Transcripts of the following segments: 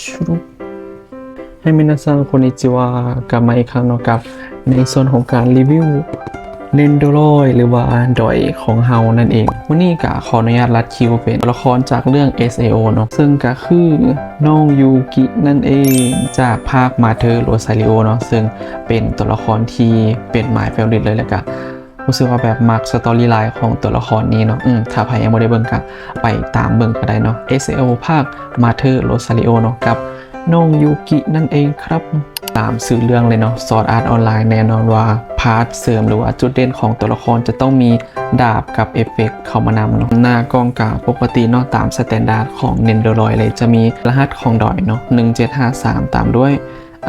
ຊຶບ ໃຫ້ມິນາຊັງ ໂຄນິຈິວະ ກັບມາອີກຄັ້ງເນາະ ກັບໃນສ່ວນຂອງການຣີວິວ Nendoroid ຫຼືວ່າດອຍຂອງເຮົານັ້ນເອງ. ມື້ນີ້ກະຂໍອະນຸຍາດລັດຄິວເປັນຕົວລະຄອນຈາກເລື່ອງ ເອສເອໂອ ເນາະ ເຊິ່ງກະຄືນ້ອງຢູກິນັ້ນເອງ ຈາກພາກ Mother Rosario ເນາະ ເຊິ່ງເປັນຕົວລະຄອນທີ່ເປັນ my favorite ເລີຍ ແລ້ວກະ ຮູ້ສຶກວ່າແບບມັກ storyline ຂອງຕົວລະຄອນນີ້ເນາະ. ອືມ ຖ້າໃຜຍັງບໍ່ໄດ້ເບິ່ງກະໄປຕາມເບິ່ງກະໄດ້ເນາະ ເອສເອໂອ ພາກ Mother Rosario ເນາະ ກັບນ້ອງຢູກິນັ້ນເອງຄັບ. ຕາມຊື່ເລື່ອງເລີຍເນາະ Sword Art Online ແນ່ນອນວ່າພາດເສີມ ຫຼືວ່າຈຸດເດັ່ນຂອງຕົວລະຄອນຈະຕ້ອງມີດາບກັບເອຟເຟັກເຂົ້າມານຳເນາະ. ໜ້າກ່ອງກະປົກກະຕິເນາະ ຕາມ standard ຂອງ Nendoroid ເລີຍ ຈະມີລະຫັດຂອງດອຍເນາະ ໜຶ່ງເຈັດຫ້າສາມ ຕາມດ້ວຍ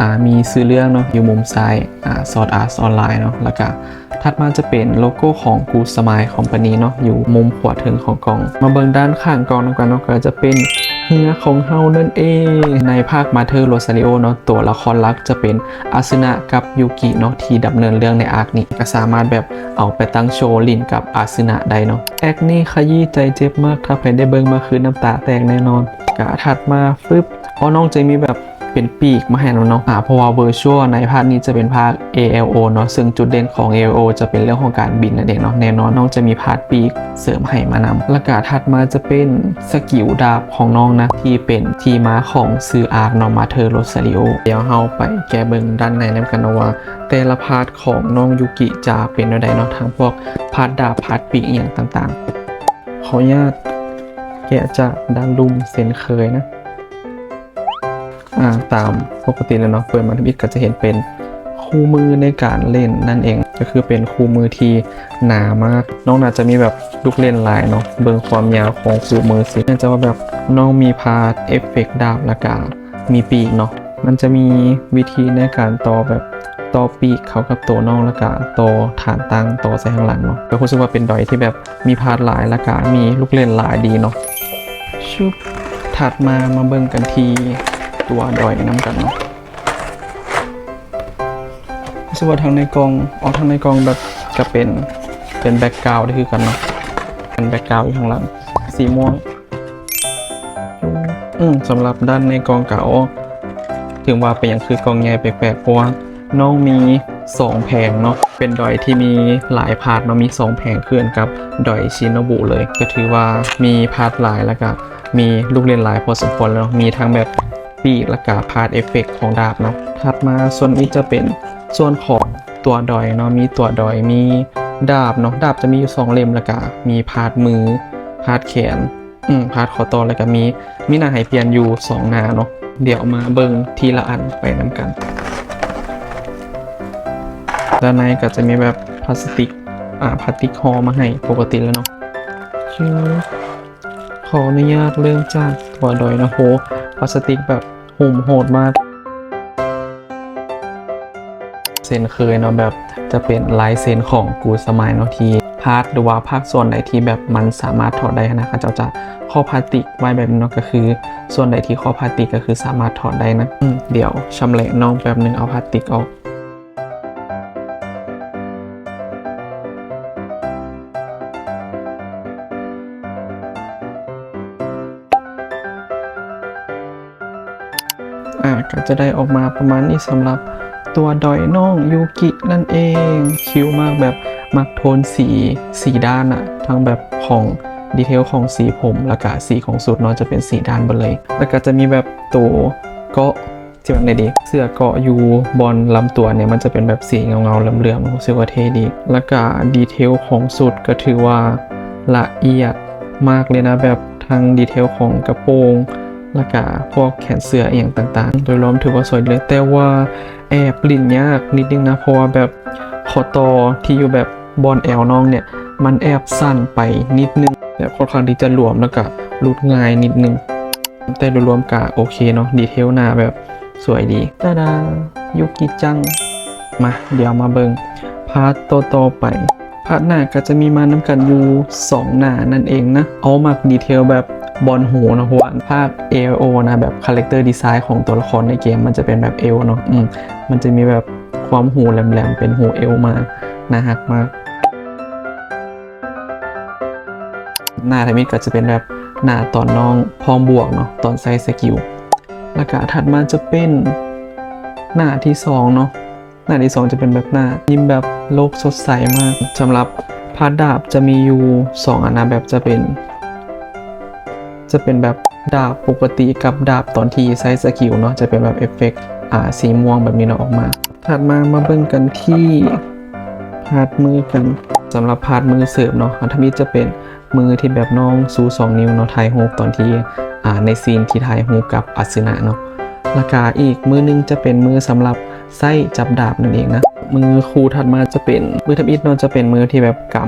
ອ່າ ມີຊື່ເລື່ອງເນາະ ຢູ່ມຸມຊ້າຍ ອ່າ Sword Art Online ເນາະ ແລ້ວກະຖັດມາຈະເປັນໂລໂກ້ຂອງ Good Smile Company ເນາະ ຢູ່ມຸມຂວາເທິງຂອງກ່ອງ. ມາເບິ່ງດ້ານຂ້າງກ່ອງນຳກັນເນາະ ກະຈະເປັນເຮືອຂອງເຮົານັ້ນເອງ. ໃນພາກ Mother Rosario ເນາະ ຕົວລະຄອນຫຼັກຈະເປັນອາຊຶນະກັບຢູກິເນາະ ທີ່ດຳເນີນເລື່ອງໃນອາກນີ້ ກະສາມາດແບບເອົາໄປຕັ້ງໂຊຫຼິ້ນກັບອາຊຶນະໄດ້ເນາະ. ແອັກນີ້ຂະຢີ້ໃຈເຈັບມາກ ຖ້າໃຜໄດ້ເບິ່ງມາຄືນ້ຳຕາແຕກແນ່ນອນ. ກະຖັດມາ ຟຶບ ອໍ ນ້ອງຈະມີແບບ ເປັນປີກມາໃຫ້ນຳເນາະ ອາ ເພາະວ່າ Virtual ໃນພາກນີ້ຈະເປັນພາກ ເອແອລໂອ ເນາະ ເຊິ່ງຈຸດເດັ່ນຂອງ ເອແອລໂອ ຈະເປັນເລື່ອງຂອງການບິນນັ້ນເອງເນາະ. ແນ່ນອນນ້ອງຈະມີພາດປີກເສີມໃຫ້ມານຳ ແລ້ວກະຖັດມາຈະເປັນສະກິວດາບຂອງນ້ອງນະ ທີ່ເປັນທີ່ມາຂອງຊື່ອາກເນາະ Mother Rosario. ດຽວເຮົາໄປແກະເບິ່ງດ້ານໃນນຳກັນເນາະວ່າ ແຕ່ລະພາດຂອງນ້ອງຢູກິຈະເປັນແນວໃດເນາະ ທັງພວກພາດດາບ ພາດປີກອີ່ຫຍັງຕ່າງໆ. ຂໍອະນຸຍາດແກະຈາກດ້ານລຸ່ມເຊັ່ນເຄີຍນະ. ອາ ຕາມປົກກະຕິແລ້ວເນາະ ເປີດມາທຳອິດກະຈະເຫັນເປັນຄູ່ມືໃນການຫຼິ້ນນັ້ນເອງ ກະຄືເປັນຄູ່ມືທີ່ໜາມາກ. ນ້ອງໜ້າຈະມີແບບລູກຫຼິ້ນຫຼາຍເນາະ ເບິ່ງຄວາມຍາວຂອງຄູ່ມືຊິ ໜ້າຈະວ່າແບບນ້ອງມີພາດເອຟເຟັກດາບ ແລ້ວກະມີປີກເນາະ. ມັນຈະມີວິທີໃນການຕໍ່ແບບ ຕໍ່ປີກເຂົ້າກັບໂຕນ້ອງ ແລ້ວກະຕໍ່ຖານຕັ້ງ ຕໍ່ໃສ່ຂ້າງຫຼັງເນາະ. ກະຮູ້ສຶກວ່າເປັນດອຍທີ່ແບບ ມີພາດຫຼາຍ ແລ້ວກະມີລູກຫຼິ້ນຫຼາຍດີເນາະ. ຊຶບ ຖັດມາ ມາເບິ່ງກັນທີ່ຕົວດອຍນຳກັນເນາະ. ຮູ້ສຶກວ່າທາງໃນກ່ອງ ອອກທາງໃນກ່ອງແບບກະເປັນ ເປັນ background ໄດ້ຄືກັນເນາະ ເປັນ background ຢູ່ທາງຫຼັງ ສີມ່ວງ. ອືມ ສຳລັບດ້ານໃນກ່ອງກະອອກ ເຖິງວ່າເປັນຫຍັງຄືກ່ອງໃຫຍ່ແປກໆ ເພາະວ່າ ນ້ອງມີສອງແຜງເນາະ ເປັນດອຍທີ່ມີຫຼາຍພາດເນາະ ມີສອງແຜງຄືກັນກັບດອຍຊິໂນບຸເລີຍ ກະຖືວ່າມີພາດຫຼາຍ ແລ້ວກະມີລູກຫຼິ້ນຫຼາຍພໍສົມຄວນເນາະ ມີທັງແບບປີກ ແລ້ວກະພາດເອຟເຟັກຂອງດາບເນາະ. ຖັດມາສ່ວນນີ້ຈະເປັນສ່ວນຂອງຕົວດອຍເນາະ ມີຕົວດອຍ ມີດາບເນາະ ດາບຈະມີຢູ່ສອງເຫຼັ້ມ ແລ້ວກະມີພາດມື ພາດແຂນ ອືມ ພາດຂໍ້ຕໍ່ ແລ້ວກະມີ ມີໜ້າໃຫ້ປ່ຽນຢູ່ສອງໜ້າເນາະ. ດຽວມາເບິ່ງທີລະອັນໄປນຳກັນ. ດ້ານໃນກະຈະມີແບບພລາສຕິກ ອາ ພລາສຕິກຫໍ່ມາໃຫ້ປົກກະຕິແລ້ວເນາະ. ຄື ຂໍອະນຸຍາດເລີ່ມຈາກຕົວດອຍເນາະ. ໂຫ ພລາສຕິກແບບຫຸ້ມໂຫດມາກ. ເຊັ່ນເຄີຍເນາະ ແບບຈະເປັນລາຍເຊັນຂອງ Good Smile ເນາະ ທີ່ພາດ ຫຼືວ່າພາກສ່ວນໃດທີ່ແບບມັນສາມາດຖອດໄດ້ຫັ້ນນະ ເຂົາເຈົ້າຈະເຄາະພລາສຕິກໄວ້ແບບນີ້ເນາະ ກະຄືສ່ວນໃດທີ່ເຄາະພລາສຕິກກະຄືສາມາດຖອດໄດ້ນະ. ອືມ ດຽວຊຳແຫຼະນ້ອງແປັບໜຶ່ງ ເອົາພລາສຕິກອອກ. ອາ ກະຈະໄດ້ອອກມາປະມານນີ້ ສຳລັບຕົວດອຍນ້ອງຢູກິນັ້ນເອງ. ຄິວມາກ ແບບມັກໂທນສີ ສີດ້ານນະ ທັງແບບຂອງດີເທວຂອງສີຜົມ ແລ້ວກະສີຂອງຊຸດເນາະ ຈະເປັນສີດ້ານເບິດເລີຍ. ແລ້ວກະຈະມີແບບໂຕເກາະ ຊິວ່າແນວໃດດີ ເສື້ອເກາະຢູ່ບ່ອນລຳຕົວນີ້ ມັນຈະເປັນແບບສີເງົາໆ ເຫຼືອມໆ ຮູ້ສຶກວ່າເທ່ດີ ແລ້ວກະດີເທວຂອງຊຸດກະຖືວ່າລະອຽດມາກເລີຍນະ ແບບທັງດີເທວຂອງກະໂປງ ແລ້ວກະພວກແຂນເສື້ອອີ່ຫຍັງຕ່າງໆ ໂດຍລວມຖືວ່າສວຍເລີຍ ແຕ່ວ່າແອບຫຼິ້ນຍາກນິດໜຶ່ງນະ ເພາະວ່າແບບຂໍ້ຕໍ່ທີ່ຢູ່ແບບບ່ອນແອວນ້ອງນີ້ ມັນແອບສັ້ນໄປນິດໜຶ່ງ ແບບຂ້ອນຂ້າງທີ່ຈະຫຼວມ ແລ້ວກະຫຼຸດງ່າຍນິດໜຶ່ງ. ແຕ່ໂດຍລວມກະໂອເຄເນາະ ດີເທວໜ້າແບບສວຍດີ. ຕາດາ ຢູກິຈັງ. ມາ ດຽວມາເບິ່ງພາດຕໍ່ໆໄປ. ພາດໜ້າກະຈະມີມານຳກັນຢູ່ສອງໜ້ານັ້ນເອງນະ. ເອົາມັກດີເທວແບບບ່ອນຫູເນາະ ເພາະວ່າພາກເອວນະ ແບບ character design ຂອງຕົວລະຄອນໃນເກມ ມັນຈະເປັນແບບເອວເນາະ. ອືມ ມັນຈະມີແບບຄວາມຫູແຫຼມໆ ເປັນຫູເອວມາ ໜ້າຮັກມາກ. ໜ້າທຳອິດກະຈະເປັນແບບໜ້າຕອນນ້ອງພ້ອມບວກເນາະ ຕອນໃຊ້ສະກິວ. ແລ້ວກະຖັດມາຈະເປັນໜ້າທີສອງເນາະ. ໜ້າທີສອງຈະເປັນແບບໜ້າຍິ້ມແບບໂລກສົດໃສມາກ. ສຳລັບພາດດາບຈະມີຢູ່ສອງອັນນະ ແບບຈະເປັນ ຈະເປັນແບບດາບປົກກະຕິກັບດາບຕອນທີ່ໃຊ້ສະກິວເນາະ ຈະເປັນແບບເອຟເຟັກ ອາ ສີມ່ວງແບບນີ້ເນາະອອກມາ. ຖັດມາມາເບິ່ງກັນທີ່ພາດມືກັນ. ສຳລັບພາດມືເສີມເນາະ ອັນທຳອິດຈະເປັນ ມືທີ່ແບບນ້ອງຊູສອງນິ້ວເນາະ ຖ່າຍຮູບຕອນທີ່ ອາ ໃນຊີນທີ່ຖ່າຍຮູບກັບອາຊືນະເນາະ. ແລ້ວກະອີກມືໜຶ່ງຈະເປັນມືສຳລັບໃຊ້ຈັບດາບນັ້ນເອງນະ. ມືຄູ່ຖັດມາຈະເປັນ ມືທຳອິດເນາະ ຈະເປັນມືທີ່ແບບກຳ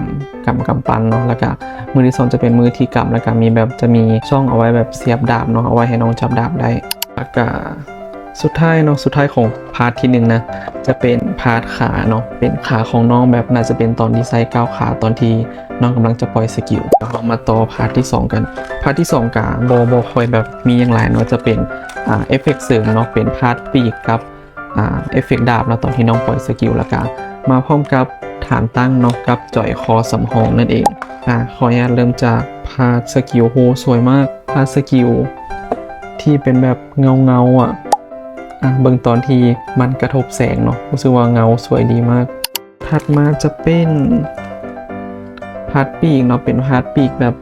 ກຳກຳປັນເນາະ. ແລ້ວກະມືທີສອງຈະເປັນມືທີ່ກຳ ແລ້ວກະມີແບບ ຈະມີຊ່ອງເອົາໄວ້ແບບສຽບດາບເນາະ ເອົາໄວ້ໃຫ້ນ້ອງຈັບດາບໄດ້. ແລ້ວກະສຸດທ້າຍເນາະ ສຸດທ້າຍຂອງພາດທີໜຶ່ງນະ ຈະເປັນພາດຂາເນາະ ເປັນຂາຂອງນ້ອງ ແບບໜ້າຈະເປັນຕອນທີ່ໃຊ້ກ້າວຂາ ຕອນທີ່ ນ້ອງກຳລັງຈະປ່ອຍສະກິວ. ເຮົາມາຕໍ່ພາດທີສອງກັນ. ພາດທີສອງກະບໍ່ ບໍ່ຄ່ອຍແບບມີຫຍັງຫຼາຍເນາະ ຈະເປັນ ອາ ເອຟເຟັກເສີມເນາະ ເປັນພາດປີກກັບ ອາ ເອຟເຟັກດາບເນາະ ຕອນທີ່ນ້ອງປ່ອຍສະກິວ. ແລ້ວກະມາພ້ອມກັບຖານຕັ້ງເນາະ ກັບຈອຍຄໍສຳຮອງນັ້ນເອງ. ອາ ຂໍອະນຸຍາດເລີ່ມຈາກພາດສະກິວ. ໂຫ ສວຍມາກ ພາດສະກິວທີ່ເປັນແບບເງົາໆ ອະ ອາ ເບິ່ງຕອນທີ່ມັນກະທົບແສງເນາະ ຮູ້ສຶກວ່າເງົາສວຍດີມາກ. ຖັດມາຈະເປັນພາດປີກເນາະ ເປັນພາດປີກແບບ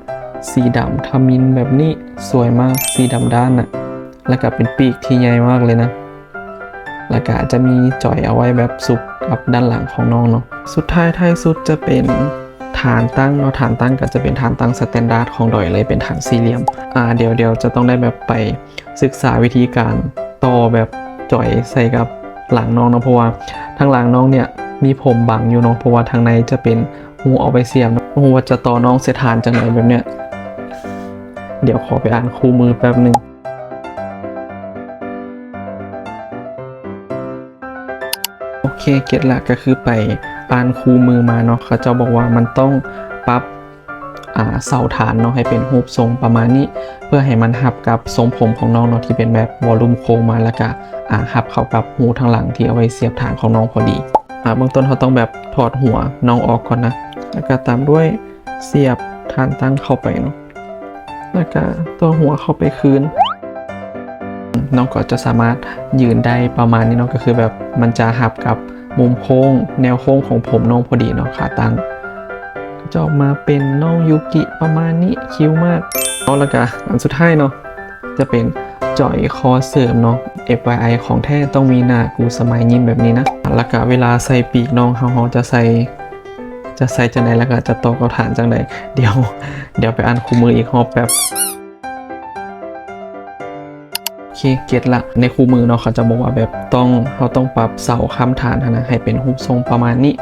ສີດຳທຳມິນແບບນີ້ ສວຍມາກ ສີດຳດ້ານນະ ແລ້ວກະເປັນປີກທີ່ໃຫຍ່ມາກເລີຍນະ. ແລ້ວກະຈະມີຈອຍເອົາໄວ້ແບບຊຸກກັບດ້ານຫຼັງຂອງນ້ອງເນາະ. ສຸດທ້າຍທ້າຍສຸດຈະເປັນຖານຕັ້ງເນາະ ຖານຕັ້ງກະຈະເປັນຖານຕັ້ງສະແຕນດາດຂອງດອຍເລີຍ ເປັນຖານສີ່ຫຼ່ຽມ. ອາ ດຽວ ດຽວຈະຕ້ອງໄດ້ແບບໄປ ສຶກສາວິທີການຕໍ່ແບບຈອຍໃສ່ກັບຫຼັງນ້ອງເນາະ ເພາະວ່າທາງຫຼັງນ້ອງເນຍມີຜົມບັງຢູ່ເນາະ ເພາະວ່າທາງໃນຈະເປັນຮູເອົາໄວ້ສຽບເນາະ. ບໍ່ຮູ້ວ່າຈະຕໍ່ນ້ອງໃສ່ຖານຈັ່ງໃດແບບເນຍ. ດຽວຂໍໄປອ່ານຄູ່ມືແປັບໜຶ່ງ. ໂອເຄ ເກັດລະ ກະຄືໄປອ່ານຄູ່ມືມາເນາະ ເຂົາເຈົ້າບອກວ່າມັນຕ້ອງປັບ ອາ ເສົາຖານເນາະ ໃຫ້ເປັນຮູບຊົງປະມານນີ້ ເພື່ອໃຫ້ມັນຮັບກັບຊົງຜົມຂອງນ້ອງເນາະ ທີ່ເປັນແບບວໍລຸ່ມໂຄ້ງມາ ແລ້ວກະ ອາ ຮັບເຂົ້າກັບຮູທາງຫຼັງທີ່ເອົາໄວ້ສຽບຖານຂອງນ້ອງພໍດີ. ອາ ເບື້ອງຕົ້ນເຮົາຕ້ອງແບບຖອດຫົວນ້ອງອອກກ່ອນນະ ແລ້ວກະຕາມດ້ວຍສຽບຖານຕັ້ງເຂົ້າໄປເນາະ ແລ້ວກະຕໍ່ຫົວເຂົ້າໄປຄືນ. ນ້ອງກໍຈະສາມາດຢືນໄດ້ປະມານນີ້ເນາະ ກໍຄືແບບມັນຈະຮັບກັບມຸມໂຄ້ງ ແນວໂຄ້ງຂອງຜົມນ້ອງພໍດີເນາະ ຂາຕັ້ງ ຈະອອກມາເປັນນ້ອງຢູກິປະມານນີ້ ຄິວມາກເນາະ. ແລ້ວກະອັນສຸດທ້າຍເນາະ ຈະເປັນຈອຍຄໍເສີມເນາະ ເອຟວາຍໄອ ຂອງແທ້ຕ້ອງມີໜ້າກູສະໄມຍິ້ມແບບນີ້ນະ. ແລ້ວກະເວລາໃສ່ປີກນ້ອງເຮົາ ເຮົາຈະໃສ່ ຈະໃສ່ຈັ່ງໃດ ແລ້ວກະຈະຕໍ່ກັບຖານຈັ່ງໃດ ດຽວ ດຽວໄປອ່ານຄູ່ມືອີກຮອບແປັບ. ໂອເຄ ເກັດລະ ໃນຄູ່ມືເນາະ ເຂົາຈະບອກວ່າແບບຕ້ອງ ເຮົາຕ້ອງປັບເສົາຄ້ຳຖານຫັ້ນນະ ໃຫ້ເປັນຮູບຊົງປະມານນີ້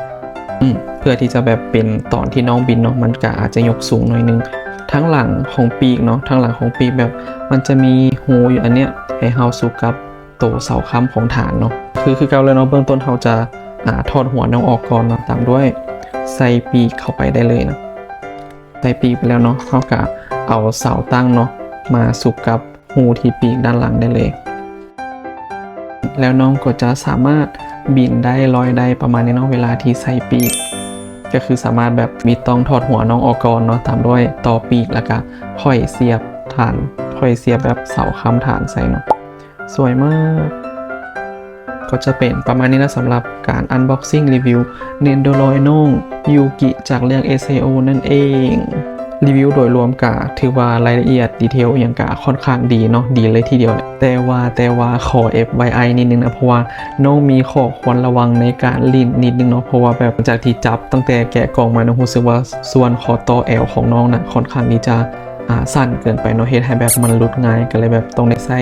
ອືມ ເພື່ອທີ່ຈະແບບເປັນຕອນທີ່ນ້ອງບິນເນາະ ມັນກະອາດຈະຍົກສູງໜ້ອຍໜຶ່ງ. ທາງຫຼັງຂອງປີກເນາະ ທາງຫຼັງຂອງປີກແບບມັນຈະມີຮູຢູ່ອັນເນຍ ໃຫ້ເຮົາສຸກກັບໂຕເສົາຄ້ຳຂອງຖານເນາະ. ຄື ຄືເກົ່າເລີຍເນາະ ເບື້ອງຕົ້ນເຮົາຈະ ອາ ຖອດຫົວນ້ອງອອກກ່ອນເນາະ ຕາມດ້ວຍໃສ່ປີກເຂົ້າໄປໄດ້ເລີຍເນາະ. ໃສ່ປີກໄປແລ້ວເນາະ ເຮົາກະເອົາເສົາຕັ້ງເນາະ ມາສຸກກັບຮູທີ່ປີກດ້ານຫຼັງໄດ້ເລີຍ ແລ້ວນ້ອງກໍຈະສາມາດບິນໄດ້ ລອຍໄດ້ປະມານນີ້ເນາະ. ເວລາທີ່ໃສ່ປີກ ກໍຄືສາມາດແບບມີຕ້ອງຖອດຫົວນ້ອງອອກກ່ອນເນາະ ຕາມດ້ວຍຕໍ່ປີກ ແລ້ວກະຄ່ອຍສຽບຖານ ຄ່ອຍສຽບແບບເສົາຄ້ຳຖານໃສ່ເນາະ. ສວຍມາກ ກໍຈະເປັນປະມານນີ້ນະ ສຳລັບການອັນບັອກຊິງ ຣີວິວ Nendoroid ນ້ອງຢູກິຈາກເລື່ອງ ເອສໄອໂອ ນັ້ນເອງ. ຣີວິວໂດຍລວມກະຖືວ່າລາຍລະອຽດ ດີເທວ ອີ່ຫຍັງກະຂ້ອນຂ້າງດີເນາະ ດີເລີຍທີດຽວແຫຼະ. ແຕ່ວ່າ ແຕ່ວ່າ ຂໍ ເອຟ ວາຍ ໄອ ນິດໜຶ່ງນະ ເພາະວ່ານ້ອງມີຂໍ້ຄວນລະວັງໃນການຫຼິ້ນນິດໜຶ່ງເນາະ ເພາະວ່າແບບຫຼັງຈາກທີ່ຈັບຕັ້ງແຕ່ແກະກ່ອງມາເນາະ ຮູ້ສຶກວ່າສ່ວນຂໍ້ຕໍ່ແອວຂອງນ້ອງນະ ຂ້ອນຂ້າງທີ່ຈະ ອາ ສັ້ນເກີນໄປເນາະ ເຮັດໃຫ້ແບບມັນຫຼຸດງ່າຍ ກໍເລີຍແບບຕ້ອງໄດ້ໃຊ້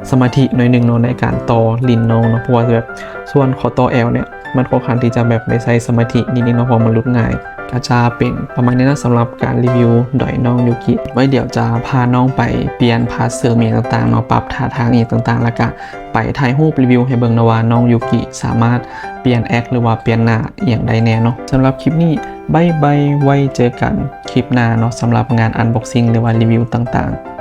ສະມາທິໜ້ອຍໜຶ່ງເນາະ ໃນການຕໍ່ຫຼິ້ນນ້ອງເນາະ ເພາະວ່າແບບສ່ວນຂໍ້ຕໍ່ແອວເນຍ ມັນຂ້ອນຂ້າງທີ່ຈະແບບໄດ້ໃຊ້ສະມາທິນິດໜຶ່ງເນາະ ເພາະວ່າມັນຫຼຸດງ່າຍ. ກະຈະເປັນປະມານນີ້ນະ ສຳລັບການຣີວິວດອຍນ້ອງຢູກິ. ໄວ້ດຽວຈະພານ້ອງໄປປ່ຽນພາດເສີມອີ່ຫຍັງຕ່າງໆເນາະ ປັບທ່າທາງອີ່ຫຍັງຕ່າງໆ ແລ້ວກະໄປຖ່າຍຮູບຣີວິວໃຫ້ເບິ່ງເນາະວ່າ ນ້ອງຢູກິສາມາດປ່ຽນແອັກ ຫຼືວ່າປ່ຽນໜ້າອີ່ຫຍັງໄດ້ແດ່ເນາະ. ສຳລັບຄລິບນີ້ ບາຍບາຍ ໄວ້ເຈີກັນຄລິບໜ້າເນາະ ສຳລັບງານອັນບັອກຊິງ ຫຼືວ່າຣີວິວຕ່າງໆ.